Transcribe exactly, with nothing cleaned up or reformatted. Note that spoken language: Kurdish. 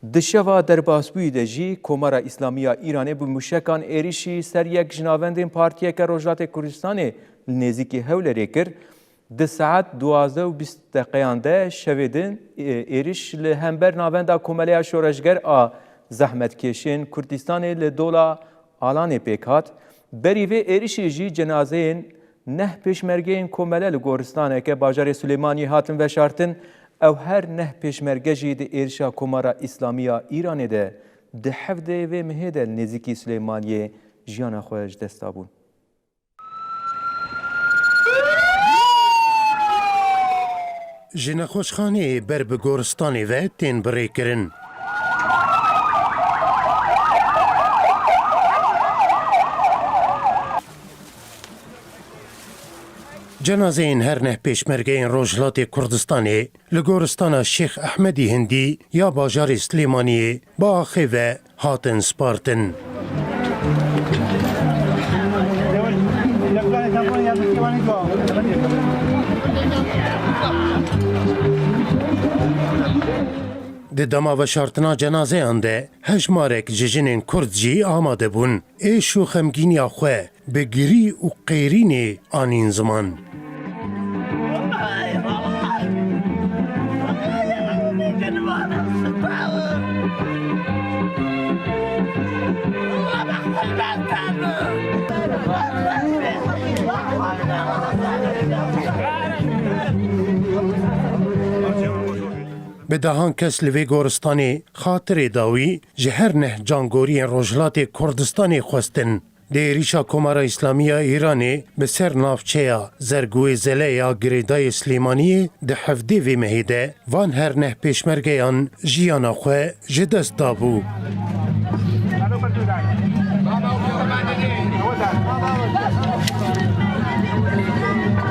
Di şeva derbasbûyî de jî Komara Îslamî ya Îranê bi mûşekan êrişî ser yek ji navendên partiyeke Rojhilatê Kurdistanê li nêzîkî Hewlerê kir. Di saet duwazdeh û bîst deqeyan de şevê din, e, êriş li hember Navenda Komeleya Şoreşger a Zehmetkêşên Kurdistanê li Dola Alanê pêk hat. Berî vê êrişê jî cenazeyên neh pêşmergeyên komele li goristaneke bajarê Silêmaniyê hatin veşartin. Ew her neh pêşmerge jî di êrişa Komara Îslamî ya Îranê de di hevdeyê vê mehê de li nêzîkî Silêmaniyê jiyana xwe ji dest dabûn. Ji nexweşxaneyê ber bi goristanê ve tên birêkirin. Cenazeyên her neh pêşmergeyên Rojhilatê Kurdistanê li goristana Şêx Ehmedî Hindî ya bajarê Silêmaniyê bi axê ve hatin spartin. Di dema veşartina cenazeyan de hejmarek ji jinên Kurd jî amade bûn. Êş û xemgîniya xwe bi girî û qêrînê anîn ziman. Bi dehan kes li vê goristanê xatirê dawî ji her neh cangoriyên Rojhilatê Kurdistanê xwestin. Di êrîşa Komara Îslamî ya Îranê bi ser navçeya Zergûyê Zele ya girêdayê Silêmaniyê di hevdê vê mehê de van her neh pêşmergeyan jiyana xwe ji dest dabû.